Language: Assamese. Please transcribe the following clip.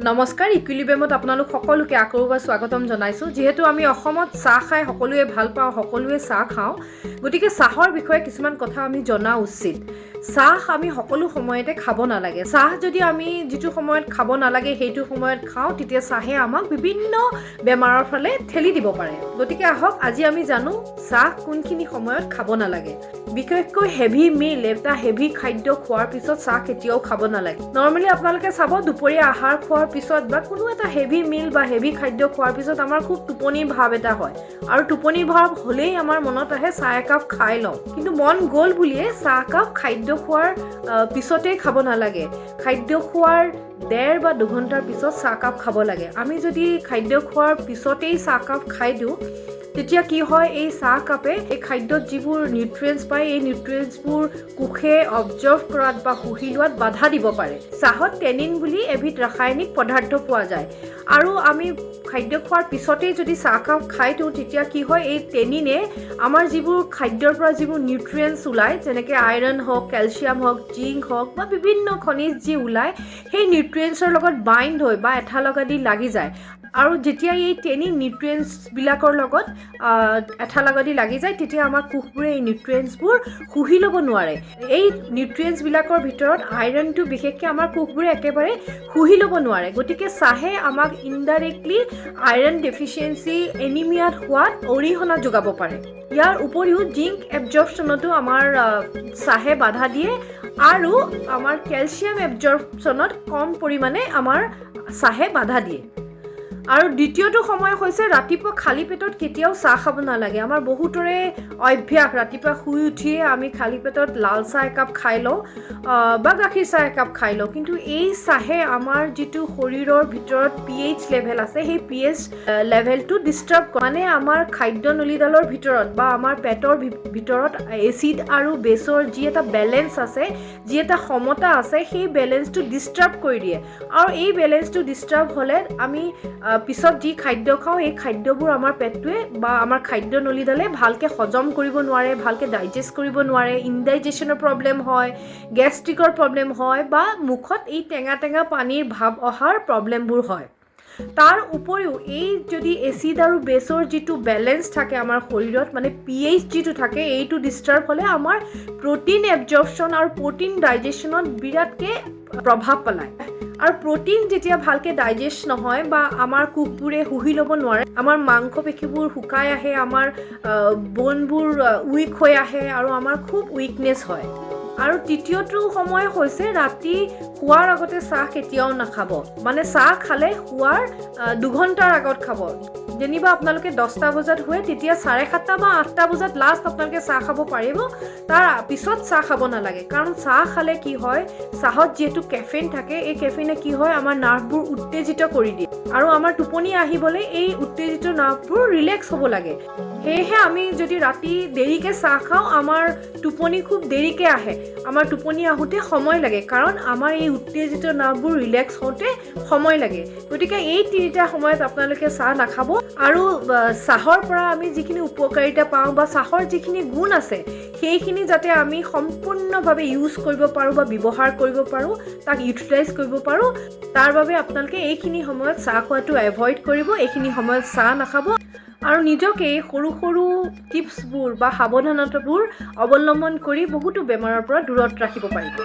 নমস্কাৰ, ইকুইলিব্ৰিয়ামত আপোনালোক সকলোকে আকৌ এবাৰ স্বাগতম জনাইছোঁ। যিহেতু আমি অসমত চাহ খাই সকলোৱে ভাল পাওঁ, সকলোৱে চাহ খাওঁ, গতিকে চাহৰ বিষয়ে কিছুমান কথা আমি জনা উচিত। চাহ আমি সকলো সময়তে খাব নালাগে। চাহ যদি আমি যিটো সময়ত খাব নালাগে সেইটো সময়ত খাওঁ, তেতিয়া চাহে আমাক বিভিন্ন বেমাৰৰ ফালে ঠেলি দিব পাৰে। গতিকে আহক, আজি আমি জানো চাহ কোনখিনি সময়ত খাব নালাগে। বিশেষকৈ হেভি মিল, এটা হেভি খাদ্য খোৱাৰ পিছত চাহ কেতিয়াও খাব নালাগে। নৰ্মেলি আপোনালোকে চাব, দুপৰীয়া আহাৰ খোৱাৰ পিছত বা কোনো এটা হেভি মিল বা হেভি খাদ্য খোৱাৰ পিছত আমাৰ খুব টোপনি ভাৱ এটা হয় আৰু টোপনি ভাৱ হ'লেই আমাৰ মনত আহে, চাহ একাপ খাই লওঁ। কিন্তু মন গ'ল বুলিয়ে চাহকাপ খাদ্য খোৱাৰ পিছতেই খাব নালাগে। খাদ্য খোৱাৰ 1.5 বা 2 ঘণ্টাৰ পিছত চাহকাপ খাব লাগে। আমি যদি খাদ্য খোৱাৰ পিছতেই চাহকাপ খাই দিওঁ, তেতিয়া কি হয়, এই চাহকাপে এই খাদ্যত যিবোৰ নিউট্ৰিয়েণ্টছ পায়, এই নিউট্ৰিয়েণ্টছবোৰ কোষে এবজৰ্ভ কৰাত বা শুহি লোৱাত বাধা দিব পাৰে। চাহত টেনিন বুলি এবিধ ৰাসায়নিক পদাৰ্থ পোৱা যায় আৰু আমি খাদ্য খোৱাৰ পিছতেই যদি চাহকাপ খাই দিওঁ, তেতিয়া কি হয়, এই টেনিনে আমাৰ যিবোৰ খাদ্যৰ পৰা যিবোৰ নিউট্ৰিয়েণ্টছ ওলায়, যেনেকৈ আইৰণ হওক, কেলছিয়াম হওক, জিংক হওক বা বিভিন্ন খনিজ যি ওলায়, সেই নিউট্ৰিয়েণ্টছৰ লগত বাইণ্ড হৈ বা এঠা লগা দি লাগি যায়। আৰু যেতিয়া এই টেনিন নিউট্ৰিয়েণ্টছবিলাকৰ লগত এঠা লগা দি লাগি যায়, তেতিয়া আমাৰ কোষবোৰে এই নিউট্ৰিয়েণ্টছবোৰ শুহি ল'ব নোৱাৰে। এই নিউট্ৰিয়েণ্টছবিলাকৰ ভিতৰত আইৰণটো বিশেষকৈ আমাৰ কোষবোৰে একেবাৰে শুহি ল'ব নোৱাৰে। গতিকে চাহে আমাক ইনডাইৰেক্টলি আইৰণ ডেফিচিয়েঞ্চি, এনিমিয়াত হোৱাত অৰিহণা যোগাব পাৰে। ইয়াৰ উপৰিও জিংক এবজৰ্পশ্যনতো আমাৰ চাহে বাধা দিয়ে আৰু আমাৰ কেলছিয়াম এবজৰ্পশ্যনত কম পৰিমাণে আমাৰ চাহে বাধা দিয়ে। আৰু দ্বিতীয়টো সময় হৈছে, ৰাতিপুৱা খালী পেটত কেতিয়াও চাহ খাব নালাগে। আমাৰ বহুতৰে অভ্যাস, ৰাতিপুৱা শুই উঠিয়ে আমি খালী পেটত লাল চাহ একাপ খাই লওঁ বা গাখীৰ চাহ একাপ খাই লওঁ। কিন্তু এই চাহে আমাৰ যিটো শৰীৰৰ ভিতৰত পিএইচ লেভেল আছে, সেই পিএইচ লেভেলটো ডিষ্টাৰ্ব কৰে। মানে আমাৰ খাদ্য নলীডালৰ ভিতৰত বা আমাৰ পেটৰ ভিতৰত এচিড আৰু বেছৰ যি এটা বেলেঞ্চ আছে, যি এটা সমতা আছে, সেই বেলেঞ্চটো ডিষ্টাৰ্ব কৰি দিয়ে। আৰু এই বেলেঞ্চটো ডিষ্টাৰ্ব হ'লে আমি পিছত যি খাদ্য খাওঁ, এই খাদ্যবোৰ আমাৰ পেটটোৱে বা আমাৰ খাদ্য নলীডালে ভালকৈ হজম কৰিব নোৱাৰে, ভালকৈ ডাইজেষ্ট কৰিব নোৱাৰে। ইনডাইজেশ্যনৰ প্ৰব্লেম হয়, গেষ্ট্ৰিকৰ প্ৰব্লেম হয় বা মুখত এই টেঙা টেঙা পানীৰ ভাৱ অহাৰ প্ৰব্লেমবোৰ হয়। তাৰ উপৰিও এই যদি এচিড আৰু বেছৰ যিটো বেলেঞ্চ থাকে আমাৰ শৰীৰত, মানে পিএইচ যিটো থাকে, এইটো ডিষ্টাৰ্ব হ'লে আমাৰ প্ৰ'টিন এবজৰ্পশ্যন আৰু প্ৰ'টিন ডাইজেশ্যনত বিৰাটকৈ প্ৰভাৱ পেলায়। আৰু প্ৰ'টিন যেতিয়া ভালকৈ ডাইজেষ্ট নহয় বা আমাৰ কোষবোৰে শুহি ল'ব নোৱাৰে, আমাৰ মাংসপেশীবোৰ শুকাই আহে, আমাৰ বনবোৰ উইক হৈ আহে আৰু আমাৰ খুব উইকনেছ হয়। আৰু তৃতীয়টো সময় হৈছে, ৰাতি শোৱাৰ আগতে চাহ কেতিয়াও নাখাব। মানে চাহ খালে শোৱাৰ 2 ঘণ্টাৰ আগত খাব। যেনিবা আপোনালোকে 10টা বজাত শুৱে, তেতিয়া 7:30 বা 8টা বজাত লাষ্ট আপোনালোকে চাহ খাব পাৰিব। তাৰ পিছত চাহ খাব নালাগে। কাৰণ চাহ খালে কি হয়, চাহত যিহেতু কেফেইন থাকে, এই কেফেইনে কি হয়, আমাৰ নাৰ্ভবোৰ উত্তেজিত কৰি দিয়ে আৰু আমাৰ টোপনি আহিবলৈ এই উত্তেজিত নাৰ্ভবোৰ ৰিলেক্স হ'ব লাগে। সেয়েহে আমি যদি ৰাতি দেৰিকৈ চাহ খাওঁ, আমাৰ টোপনি খুব দেৰিকৈ আহে। আমাৰ টোপনি আহোঁতে সময় লাগে, কাৰণ আমাৰ এই উত্তেজিত নাৰ্ভবোৰ ৰিলেক্স হওঁতে সময় লাগে। গতিকে এই তিনিটা সময়ত আপোনালোকে চাহ নাখাব। আৰু চাহৰ পৰা আমি যিখিনি উপকাৰিতা পাওঁ বা চাহৰ যিখিনি গুণ আছে, সেইখিনি যাতে আমি সম্পূৰ্ণভাৱে ইউজ কৰিব পাৰোঁ বা ব্যৱহাৰ কৰিব পাৰোঁ, তাক ইউটিলাইজ কৰিব পাৰোঁ, তাৰ বাবে আপোনালোকে এইখিনি সময়ত চাহ খোৱাটো এভইড কৰিব। এইখিনি সময়ত চাহ নাখাব আৰু নিজকে এই সৰু সৰু টিপছবোৰ বা সাৱধানতাবোৰ অৱলম্বন কৰি বহুতো বেমাৰৰ পৰা দূৰত ৰাখিব পাৰিব।